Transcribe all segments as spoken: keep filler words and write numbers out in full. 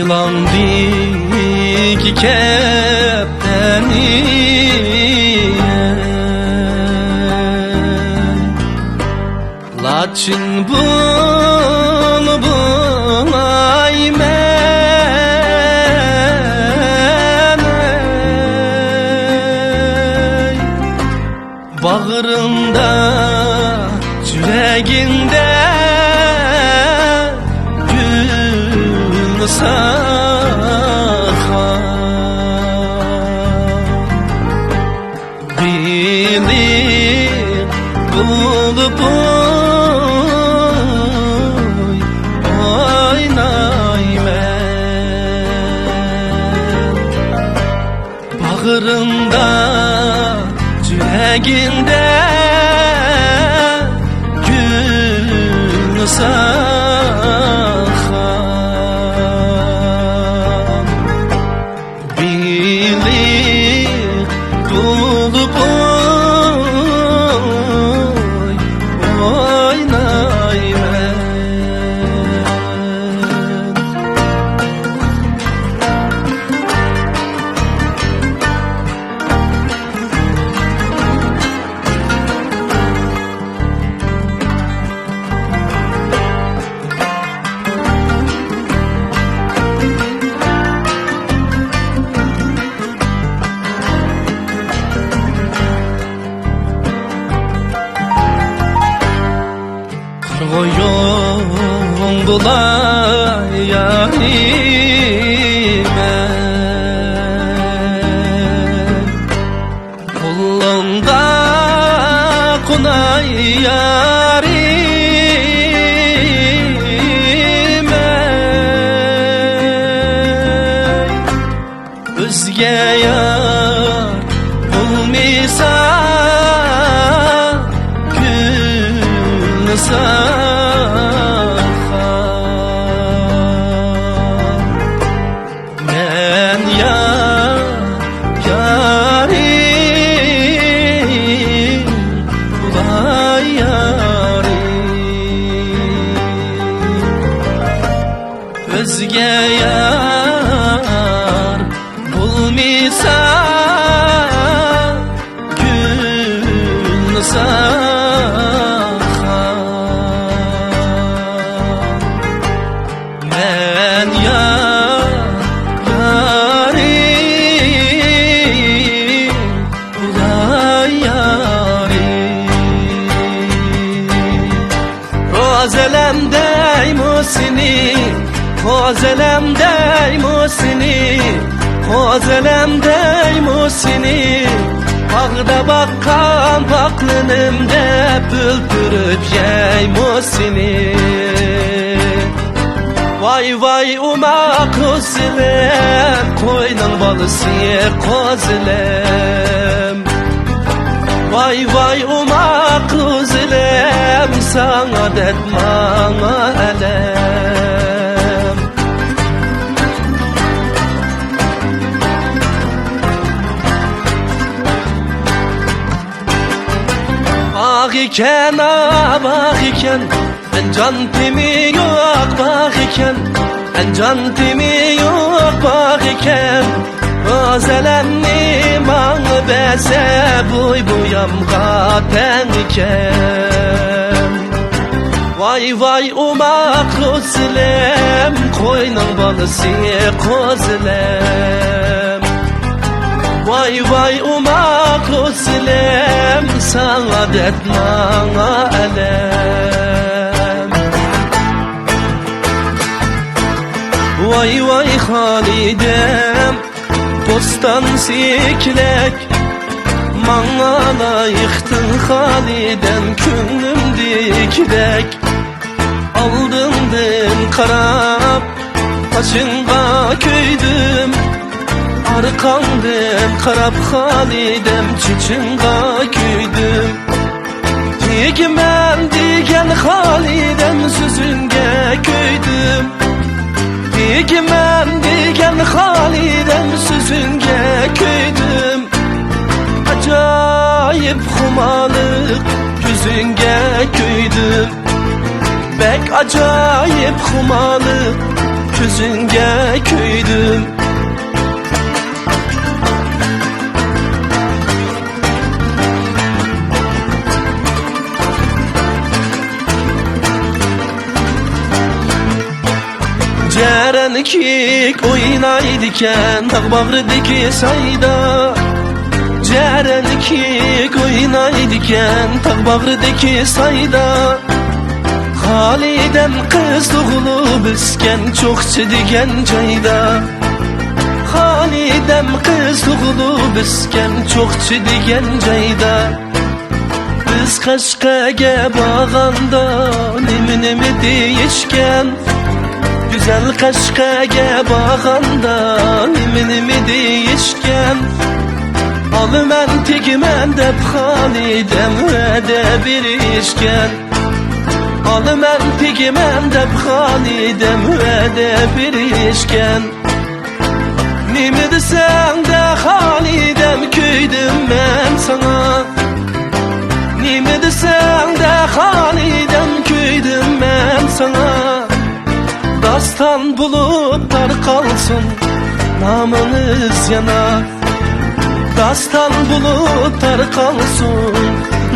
لاڭدىكى كەپتەرنى لاچىن بۇلبۇل ئاي مەن ئەي. باغرىڭدا، يۈرەكىڭدە گۈل ساخا. بىلىپ بولۇپ ئوينايمەن. باغرىڭدا، يۈرەكىڭدە گۈل ساخا. بىلىپ بولۇپ ئوينايمەن. قارىغۇيۇڭ بولاي يارىمەن، قولۇڭغا قوناي يارىمەن. ئۆزگە يار بولمىسا، كۈلسە مەن يار، يارىم، بۇلاي يارىم. ئۆزگە يار بولمىسا، گۈل ساخا. مەن يار، يارىم، بۇلاي يارىم. قوزىلىم دەيمۇ سېنى، قوزىلىم دەيمۇ سېنى، قوزىلىم دەيمۇ سېنى. باغدا باققان پاقلىنىم دەپ ئۆلتۈرۈپ يەيمۇ سېنى. ۋاي ۋاي ئوماق قوزىلىم، قوينىڭ بالىسى قوزىلىم. ۋاي ۋاي ئوماق قوزىلىم، ساڭا دەرد ماڭا ئەلەم. باغ ئىكەن، ئا، باغ ئىكەن، ئەنجان تېمى يوق باغ ئىكەن، ئەنجان تېمى يوق باغ ئىكەن. ئۆزەلەمنى ماڭا بەرسە، بوي بويامغا تەڭ ئىكەن. ۋاي ۋاي ئوماق قوزىلىم، قوينىڭ بالىسى قوزىلىم. ۋاي ۋاي ئوماق قوزىلىم، ساڭا دەرد ماڭا ئەلەم. ۋاي ۋاي خالىدەم، بوستان سېكىلەك، ماڭا لايىقتىن خالىدەم، كۆڭلۈمدىكىدەك. ئالدىڭدىن قاراپ قاچىڭغا كۆيدۈم، ئارقاڭدىن قاراپ خالىدەم چېچىڭغا كۆيدۈم. تېگىمەن دېگەن خالىدەم سۆزۈڭگە كۆيدۈم، تېگىمەن دېگەن خالىدەم سۆزۈڭگە كۆيدۈم. ئاجايىپ خۇمارلىق كۆزۈڭگە كۆيدۈم. بەك ئاجايىپ خۇمارلىق كۆزۈڭگە كۆيدۈم. جەرەن كىيىك ئوينايدىكەن تاغ باغرىدىكى سايدا. جەرەن كىيىك ئوينايدىكەن تاغ باغرىدىكى سايدا. خالىدەم قىز تۇغۇلۇپ ئۆسكەن چوقچى دېگەن جايدا. خالىدەم قىز تۇغۇلۇپ ئۆسكەن چوقچى دېگەن جايدا. بىز قەشقەرگە بارغاندا نېمە-نېمە دېيىشكەن؟ گۈزەل قەشقەرگە بارغاندا نېمە-نېمە دېيىشكەن؟ ئالىمەن تېگىمەن دەپ خالىدەم ۋەدە بېرىشكەن. ئالىمەن تېگىمەن دەپ خالىدەم ۋەدە بېرىشكەن. نېمە دېسەڭ دە خالىدەم، كۆيدۈم مەن ساڭا. نېمە دېسەڭ دە خالىدەم، كۆيدۈم مەن ساڭا. داستان بولۇپ تارقالسۇن نامىڭىز يەنە. داستان بولۇپ تارقالسۇن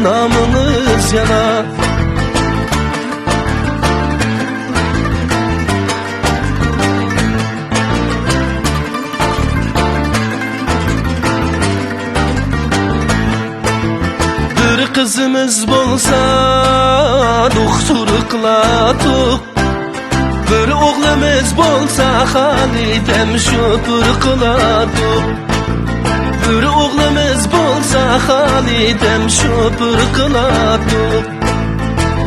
نامىڭىز يەنە. بىر قىزىمىز بولسا دوختۇر قىلاتتۇق، بىر ئوغلىمىز بولسا خالىدەم شوپۇر قىلاتتۇق. بىر ئوغلىمىز بولسا خالىدەم شوپۇر قىلاتتۇق.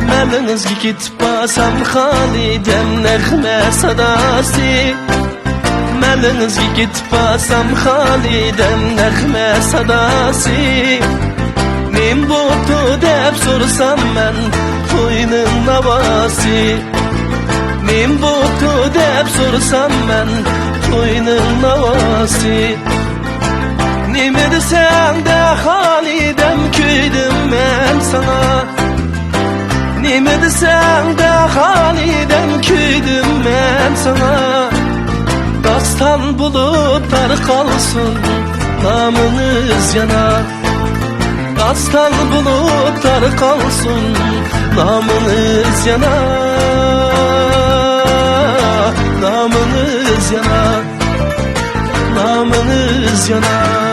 مەلىڭىزگە كېتىپ بارسام خالىدەم نەغمە ساداسى. مەلىڭىزگە كېتىپ بارسام خالىدەم نەغمە ساداسى. نېمە بوپتۇ دەپ سورىسام مەن توينىڭ ناۋاسى. نېمە بوپتۇ دەپ سورىسام مەن توينىڭ ناۋاسى. نېمە دېسەڭ دە خالىدەم، كۆيدۈم مەن ساڭا. نېمە دېسەڭ دە خالىدەم، كۆيدۈم مەن ساڭا. داستان بولۇپ تارقالسۇن نامىڭىز يەنە. داستان بولۇپ تارقالسۇن نامىڭىز يەنە. نامىڭىز يەنە. نامىڭىز يەنە.